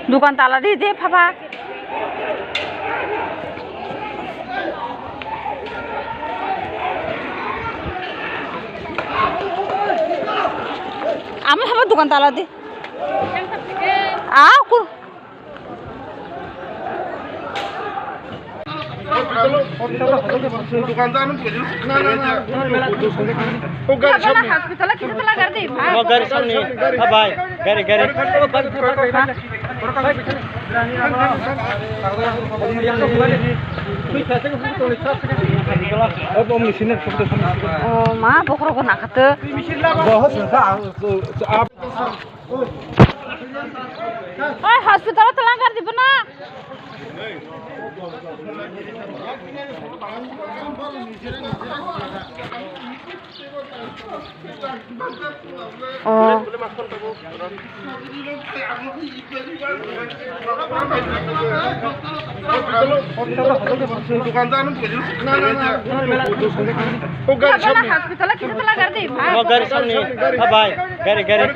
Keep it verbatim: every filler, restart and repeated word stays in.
Dukan tala di, di, papa. Ama haba dukan tala di. Ah, ku. Hospital kita telah gardi. Oh, gari samni. Ah, bhai. Gari, gari. Oh, ma, bokhorok bo nakhato. Oi, hospital-o twlang kar di bono. Oh. Hospital-o kita twlang kar di, bhai. Oh, gari samni. Ah, bhai, gari, gari.